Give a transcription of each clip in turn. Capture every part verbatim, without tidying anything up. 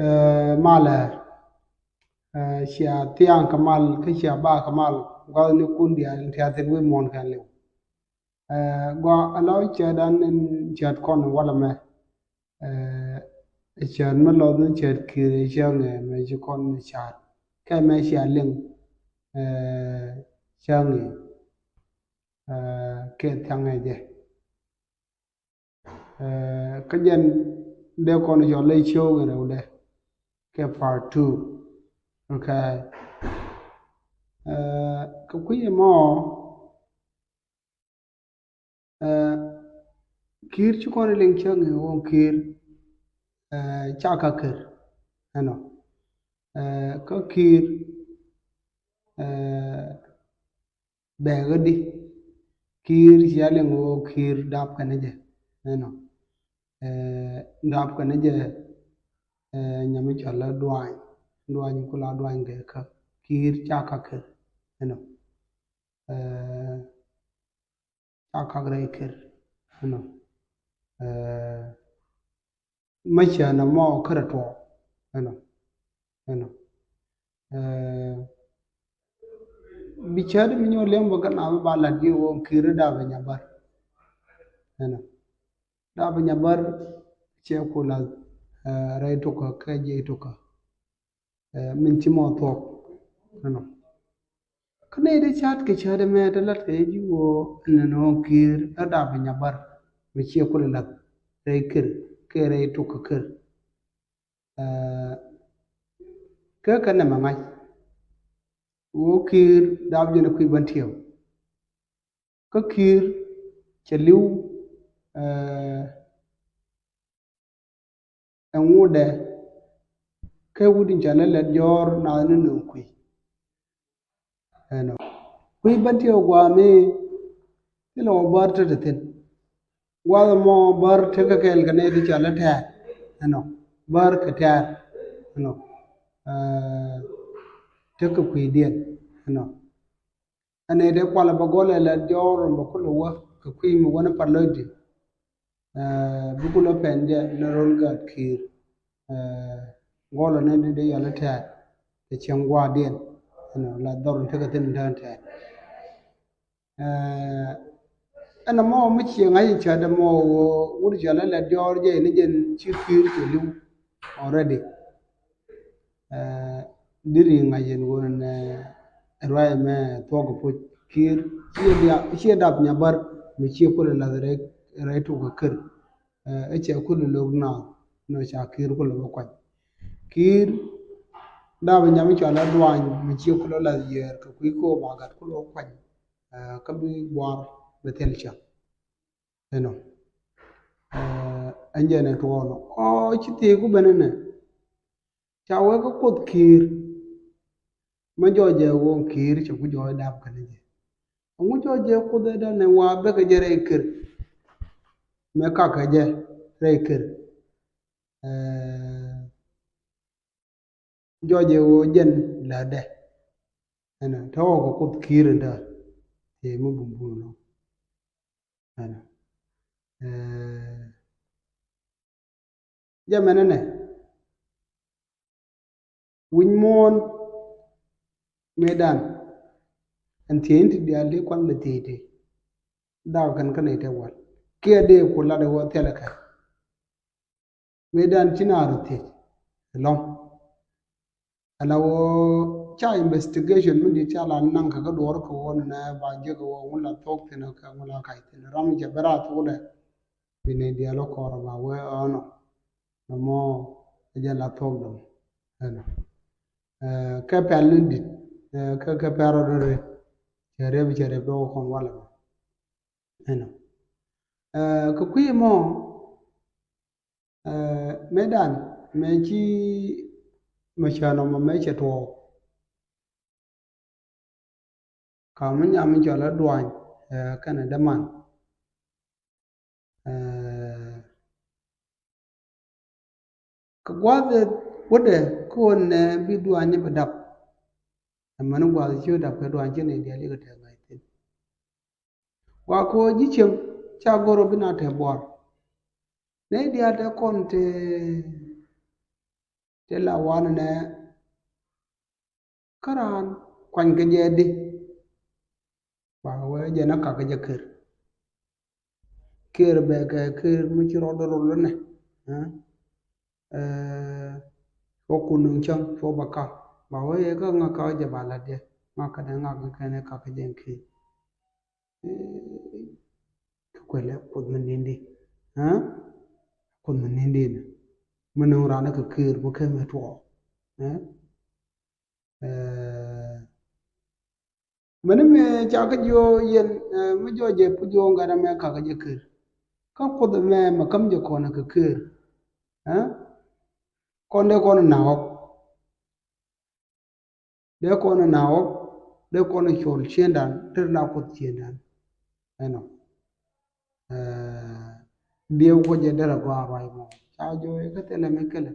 Ɛ, malɛ, ɛ, cia thiaŋ kɛ mal, kä cia ba kɛ mal, gua̱thnikun diaal in tia̱a̱ thi̱n wi̱i̱ muɔ̱ɔ̱n kɛn liw. Ɛ, gua ala cäät an in cäät kɔn walɛ mɛ. Ɛ, cäät mi lɔth ni cäät ki̱i̱r cäŋ ɛ mɛ ci kɔn cäät. Kɛ mɛ cia liŋ, ɛ, cäŋ ɛ, ɛ, kɛ thiaŋ ɛ jɛ. Ɛ, kä jɛn dee kɔn cɔl i̱ cio̱o̱k in rɛwdɛ kɛ part two. Okay. Ɛ, kɛ kui̱ mɔ, ɛ, ki̱i̱r ci kɔn liŋ cäŋ in ɣöö ki̱i̱r, ɛ, ca ka kër. Ɛnɔ. Ɛ, kä ki̱i̱r, ɛ, bɛɛkädi. Ki̱i̱r cia liŋ ɣöö ki̱i̱r dap kɛn jɛ. Ɛnɔ. Ɛ, dap kɛn jɛ, ɛ, nyami cɔl la duany. Duany kula duany kɛ kä. Ki̱i̱r ca ka kër. Ɛnɔ. Ɛ, ca kak rɛy kër. Ɛnɔ. Ɛ, mä cä nɔmɔ kärɛ tuɔɔk. Ɛnɔ. Ɛnɔ. Ɛ, bi cäät mi nyɔk liɛm bä kä na mi ba lat ji̱ wä ki̱i̱r dap ɛ nyabar. Ɛnɔ. Dap ɛ nyabar cɛ ku lath, ɛ, rɛy tukä kɛ jiɛc tukä. Ɛ, min ci mɔ thuɔk. Ɛnɔ. Kä nɛy ti ca̱t kɛ cäät ɛmɛ ti lat kɛ ji̱ wä ɛn nɔ ki̱i̱r ɛ dap ɛ nyabar mi ciɛ kulɛ lath rɛy kër kɛ rɛy tukä kër. Ɛ, kä kɛ nɛmɛ ŋa̱c wä ki̱i̱r dap jɛn ɛ kui̱ bän tiɛw. Kä ki̱i̱r cɛ li̱w, ɛ, ɛŋu dɛ kɛ wut in ca lɛ lɛt jɔ̱ɔ̱r nath ni nööŋ kui̱. Ɛnɔ. Kui̱ bän tiɛw gua̱a̱ mi thilɛ wä bär tet thi̱n. Gua̱a̱th ɛmɔ bär tekɛ kɛɛl kɛ nɛy ti ca lɛ tɛ̈r. Ɛnɔ. Bär kɛ tɛ̈r. Ɛnɔ. Ɛ, tekɛ kui̱diɛn. Ɛnɔ. Ɛn nɛy dee kualɛ bɛ gɔlɛ lɛ jɔɔr bɛ kulɛ wä kɛ kui̱ mi wä ni Pa̱t Lɔcdɛ. Ɛ, bi kulɛ pɛn jɛ ni ro̱l gaat ki̱i̱r. Ɛ, gɔlɛ ni dee yɔl i̱ tɛ̈t kɛ cieŋ gua̱a̱rdiɛn. Ɛnɔ la dhɔr in tekɛ thi̱n in tɛ̈n tɛ̈t. Ɛ, ɛn ɛmɔ mi ciɛ ŋa̱c in cäät ɛmɔ ɣöö wut cɔl ɛ lɛ jɔɔr jɛ in jɛn ci ki̱i̱r cɛ li̱w already. Ɛ, diri ŋa̱c in ɣöö nɛ ruac ɛmɛ thuɔ̱k kɛ puc ki̱i̱r ciɛ dap, ciɛ dap nyabar mi ciɛ kulɛ lath rɛy, rɛy tuk kɛ kër. Ɛ, ɛ cɛ kulɛ lo̱k naath nɔ ca ki̱i̱r kulɛ bä kuany. Ki̱i̱r dap nyam cɔal ɛ duany mi ciɛ kulɛ lath yɛɛr kɛ kui̱ ko̱o̱p a gat kulɛ bä kuany. Ɛ, kä bi gua̱a̱r bɛ thil cäŋ. Ɛnɔ. Ɛ, ɛn jɛn ɛ tuɔɔnɔ ɔ ci thiek ku ben ɛnɛ. Ca wee kä Kuoth ki̱i̱r. Mä jɔɔc jɛ wä ki̱i̱r cɛ ku jɔɔc dap kɛn jɛ. Ɛŋu jɔɔc jɛ Kuoth ɛ dan ɛ wa bekɛ jɛ rɛy kër. Mɛ kakɛ jɛ rɛy kër. Ɛ, jɔɔc ɛ ɣöö jɛn lätdɛ. Ɛnɔ, te ɣɔw kɛ Kuoth ki̱i̱r in däär. Tëë mi bumbun nɔ. Ɛnɔ. Ɛ, jɛ mɛnɛ nɛ. Wi̱ny muɔ̱ɔ̱n mëëdan. Ɛn thiec in ti diaal ti kuan lɛ thiec ti. Dap kɛn kä nɛy te wal. Kiɛ dee ku lat ɛ ɣöö thilɛ kɛ. Mëëdan ci naar thiec ɛlɔ̱ŋ. Ala ɣöö ca investigation mi di̱t ca la naŋ kɛ kä duɔ̱ɔ̱r kɛ ɣöö nɛ ba jek ɣöö ŋun la thuɔ̱k thi̱n kɛ ŋun la kac thi̱n ram jɛ bɛ ra thuɔ̱kdɛ. Bi nɛy diaal ɔ kɔɔr ba wee ɣɔnɔ. Nɔmɔ ɛ jɛ la thuɔ̱k dɔ̱ŋ. Ɛnɔ. Ɛ, kɛ pɛl ni di̱t, ɛ, kɛ, kɛ pɛl rɔ dɔ̱ rɛ. Cɛ rep, cɛ rep dɔ̱ kɔn walɛ. Ɛnɔ. Ɛ, kɛ kui̱ mɔ, ɛ, mëëdan, mëë ci mɛ cä nɔmɔ mëë cɛ tuɔɔk. Ka mi nyam mi cɔl ɛ duany, ɛ, kɛnɛ däman. Ɛ, kɛ gua̱a̱th ɛ wutdɛ kä ɣöö nɛ bi duany bɛ dap. Ɛmɛn gua̱a̱th ci dap kɛ duany ci nɛy diaal ikɛ tɛk ŋa̱c thi̱n. Gua̱a̱th kɛ ɣöö ji̱ cieŋ ca go̱r ɣöö bi na tɛk buɔ̱ɔ̱r. Nɛy diaal tɛk kɔn tëë Tëë la wanɛ nɛ kä raan kuany kɛ jɛ di. Ba wee jɛ na kakä jɛ kër. Kër bɛ kɛ kër mi ci rɔɔdɛ rol nɛ. Ɛ, ɛ, cua kun nuŋ cäŋ, cua bɛ ka. Ba wee yɛ kä ŋa ka jɛ ba lat jɛ. Ŋa kɛnɛ ŋa kɛ kɛnɛ kakä jɛ kër. Ɛ, kɛ kuɛlɛ Kuoth mi nindi. Ɛ? Kuoth mi nindi nɛ. Mi nuŋ raan kɛ kër mi kɛ mi tuɔɔk. Ɛ? Ɛ, mɛni mɛ ca kä jiɔ yɛn, ɛ, mi jɔɔc jɛ pu jiɔ ŋa̱t ɛmɛ kakä jɛ kër. Kä Kuoth ɛmɛ mɛ käm jɛ kɔn kɛ kër. Ɛ? Kɔn dee kɔn na ɣɔk. Dee kɔn na ɣɔk, dee kɔn cɔl ciëndan, dee la Kuoth ciëndan. Ɛnɔ. Ɛ, diɛw kɔ jɛ derɛ gɔaa ruac mɔ. Ca jɔɔc kä thilɛ mi kɛlɛ.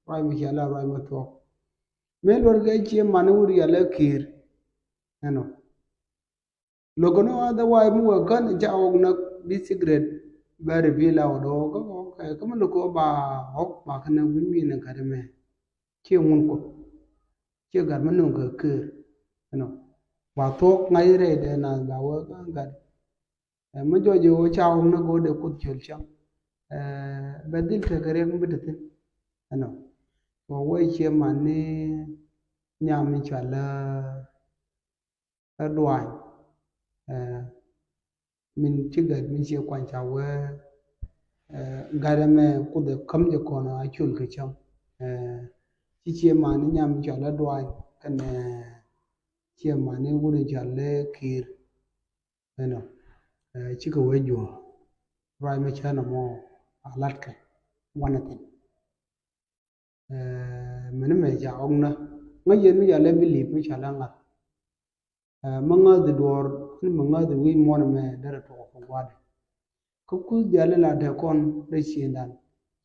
Ruac mi cia la ruac mi thuɔk. Mëë luɔr kɛ cie mani wur yalɛ ki̱i̱r. Ɛnɔ. Lo̱k ni otherwise mi wee kän ca ɣɔk näk bi secret bɛ reveal out ɔ kä ɣɔk kɛ kä mi lo̱k kɛ ba ɣɔk ba kän näk wi̱ny wi̱i̱n ɛ gat mɛ. Ciɛ ŋun Kuoth. Ciɛ gat mi nöŋ kɛ kër. Ɛnɔ. Ba thuɔk ŋa̱c rɛy dee na ba wee kän gat. Ɛ, mi jɔɔc ɛ ɣöö ca ɣɔk näk ɣöö dee Kuoth cöl cäŋ. Ɛ, bɛ dhil tekɛ riɛk mi bi te thi̱n. Ɛnɔ. Kɛ wee cie mani nyam mi cɔal ɛ, ɛ duany. Ɛ, min ci gat mi cie kuany ca wee, ɛ, gat ɛmɛ Kuoth ɛ käm jɛ kɔn a cöl kɛ cäŋ. Ɛ, ci cie mani nyam mi cɔal ɛ duany kɛnɛ cie mani wut in cɔal ɛ ki̱i̱r. Ɛnɔ. Ɛ, cikɛ wee juɔ̱ɔ̱r. Ruac mi cä nɔmɔ a latkɛ wanɛ thi̱n. Ɛ, mɛni mɛ ca ɣɔk nä ŋäc yɛn mi ca lɛ bilip mi ca lɛ ŋa̱th. Ɛ, mi ŋäth duɔ̱ɔ̱r ni mi ŋäth wi̱i̱ muɔ̱n mɛ derɛ tuɔk kɛ gua̱dɛ. Kä kuth diaal in la dee kɔn rɛy ciëndan.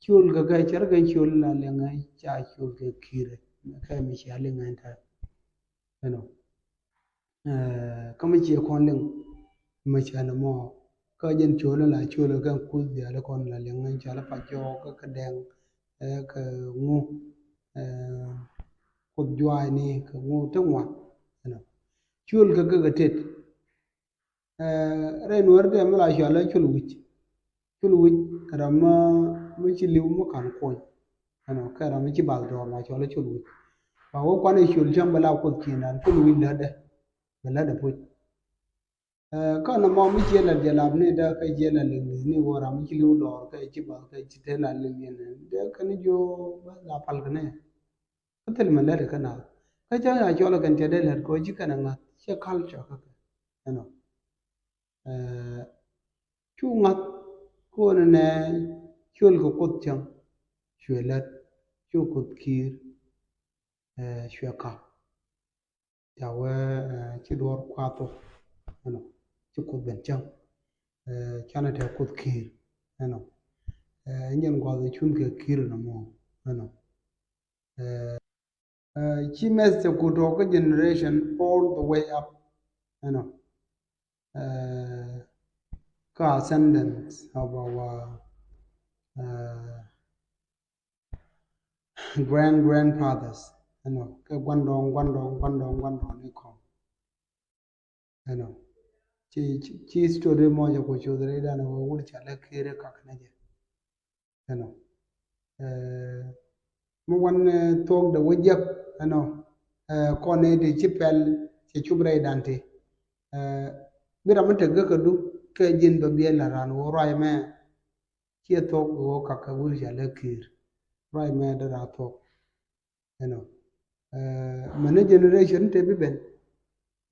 Ciöl kɛ kɛ cär kɛ ciöl in la liŋɛ ca ciöl kɛ ki̱i̱rɛ. Kɛ mi cia liŋɛ in tɛr. Ɛnɔ. Ɛ, kä mi ciɛ kɔn liŋ mi cɛ ni mɔ. Kä jɛn ciöl in la ciöl kɛ kuth diaal in kɔn la liŋɛ ca la pa jɔɔk kä kɛ dɛŋ. Ɛ, kɛ ŋu. Ɛ, kuth juaacni kɛ ŋu ti ŋuan. Ɛnɔ. Ciöl kɛ kɛ kɛ tet. Ɛ, rɛy nuɔ̱ɔ̱ri dee mi la cɔal ɛ col wi̱c. Col wi̱c ram mi, mi ci li̱w mi ka̱n kuɔny. Ɛnɔ, kɛ ram mi ci bath dɔɔr la cɔal ɛ col wi̱c. Ba wä kuan ɛ col cäŋ bɛ la Kuoth ciëndan col wi̱c lätdɛ. Bɛ lätdɛ puc. Ɛ, kä nɔmɔ mi ciɛ la jɛ lap ni dee kɛ ciɛ la liŋ ni wä ram mi ci li̱w dɔɔr kɛ ci bath kɛ ci te la liŋ yɛn. Dee kɛn jiɔ bä la pal kɛn ɛ. Kä thil mi lät kä naath. Kä cä ya cɔl kɛn cɛ dee lät kɛ ci kɛn ɛ ŋa̱th cɛ culture kä kɛ. Ɛnɔ. Ɛ, cu ŋa̱th kɔn nɛ col kɛ Kuoth cäŋ. Cuɛ lät, cu Kuoth ki̱i̱r, ɛ, cuɛ ka̱p. Ca wee, ɛ, ci duɔ̱ɔ̱r kuath thok. Ɛnɔ. Ci Kuoth ben cäŋ. Ɛ, canɛ tɛ Kuoth ki̱i̱r. Ɛnɔ. Ɛ, nyɛn guath cun kɛ ki̱i̱r nɔmɔ. Ɛnɔ. Ɛ, ɛ, ci message ku tɔk kä generation all the way up. Ɛnɔ. Ɛ, kä ascendants of our, ɛ, grand grandfathers. Ɛnɔ. Kɛ guandɔŋ, guandɔŋ, guandɔŋ, guandɔŋ ni kɔŋ. Ɛnɔ. Ci, ci, ci history mɔ jɛ ku cuth rɛy dan wä wut ca lɛ ki̱i̱r kak nɛ jɛ. Ɛnɔ. Ɛ, mi wan, ɛ, thuɔk dee wä jiɛk. Ɛnɔ. Ɛ, kɔn ni ti ci pɛl cɛ cup rɛy dan ti. Ɛ, bi ram mi tek gä kädu kɛ ji̱n bä biɛl la ran wä ruac mɛ. Ciɛ thuɔk wä kak kɛ wut ca lɛ ki̱i̱r. Ruac mɛ dee ra thuɔk. Ɛnɔ. Ɛ, mɛni generation te bi ben.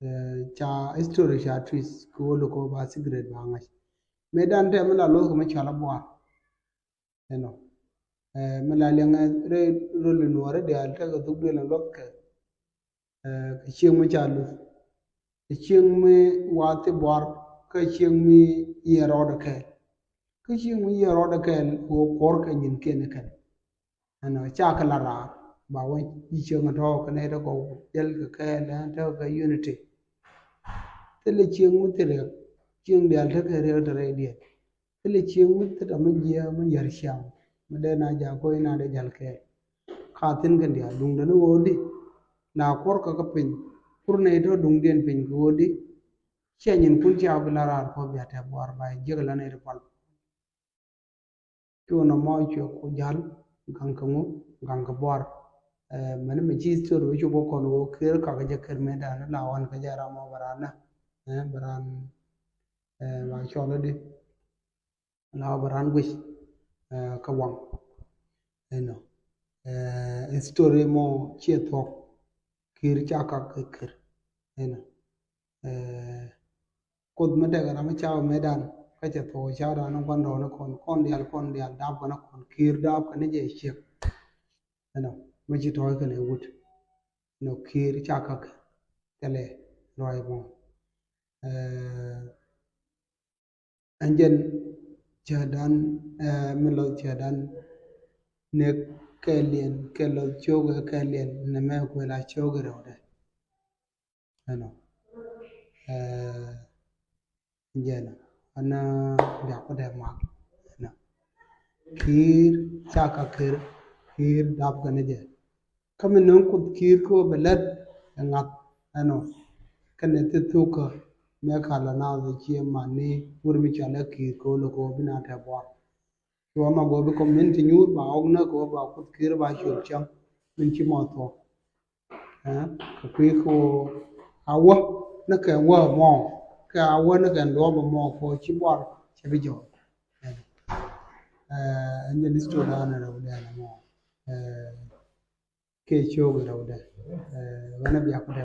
Ɛ, ca history ca twist kɛ wä lo̱k kɛ wä ba secret ba ŋa̱c. Mëë dan te mi la lo̱th kɛ mi cɔal a buar. Ɛnɔ. Ɛ, mi la liɛŋɛ rɛy rol in nuɔɔri diaal tekɛ thuk duël in luɔth kɛ. Ɛ, kɛ cieŋ mi ca luth. Kɛ cieŋ mi wath ti buar kä cieŋ mi yiɛn rɔɔdɛ kɛɛl. Kä cieŋ mi yiɛn rɔɔdɛ kɛɛl wä kuɔr kɛ nyin kiɛn kɛn. Ɛnɔ, ca kɛ la raar ba wä ji̱ cieŋ tɔ̱ kɛ nɛy tɔ̱ kɛ jäl kɛ kɛɛl ɛn tɔ̱ kɛ unity. Thilɛ cieŋ mi thil riɛk, cieŋ diaal tekɛ riɛk te rɛydiɛn. Thilɛ cieŋ mi thil tɔ̱ mi jiɛ mi yär ciaŋ mi dee na ja̱ koc na dee jäl kɛɛl. Ka thi̱n kɛn diaal duŋdɛ ni ɣöö di la kuɔr kä kä piny. Kur nɛy tɔ duŋdiɛn piny kɛ ɣöö di. Ciɛ nyinkun cia bi la raar kɔ bia tɛ buar ba jiäk la nɛy ti pal. Cu nɔmɔ cuɛ ku jal gaŋ kɛ ŋu, gaŋ kɛ buar. Mɛni mɛ ci history wec cu bä kɔn ɣöö Kiir kakä jɛ Kiir mëëdan la ɣɔn kä jɛ ram mɔ bɛ raan nä bɛ raan ba cɔl di la bɛ raan guic kä waŋ. Ɛnɔ history mɔ ciɛ thuɔ̱k. Kiir ca kak kɛ Kiir. Ɛnɔ Kuoth mi tekɛ ram mi cakɛ metdan kä cɛ thuɔk cakdan ni gua̱n rɔɔni kɔn, kɔn diaal, kɔn diaal dap kɛn kɔn, Kiir dap kɛn jɛ ciek. Ɛnɔ mi ci tɔɔc kɛn ɛ wut. Ɛnɔ Kiir cakɛ kɛ thilɛ ruac mɔ. Ɛn jɛn cädan mi lɔth cädan nek kɛɛliɛn kɛ lɔth cokɛ kɛɛliɛn nɛmɛ kuɛ la cokɛ rɛwdɛ. Ɛnɔ jɛn ɛn biak kudɛ mak. Ɛnɔ Kiir cakɛ Kiir, Kiir dap kɛn jɛ. Kä mi nöŋ Kuoth Kiir kä bɛ lät ɛ ŋa̱th. Ɛnɔ kɛnɛ thi thukä mɛ ka la naath ɛ ciɛ man ni wur mi cɔal ɛ Kiir kɛ ɣöö lɛ kɛ ɣöö bi naath tɛ buar. Cuɔ ma go̱o̱r bi community nyuur ba ɣɔk näk kɛ ɣöö ba Kuoth Kiir ba col cäŋ min ci mɔ thuɔ̱k. Kɛ kui̱ kɛ ɣöö a wä ni kɛn wä mɔ kɛ a wä ni kɛn luɔp mɔ kɛ ɣöö ci buar cɛ bi jɔɔk. Ɛn jɛ ni story dan rɛwdɛ mɔ kɛ cok rɛwdɛ. Ɣän a biak kudɛ.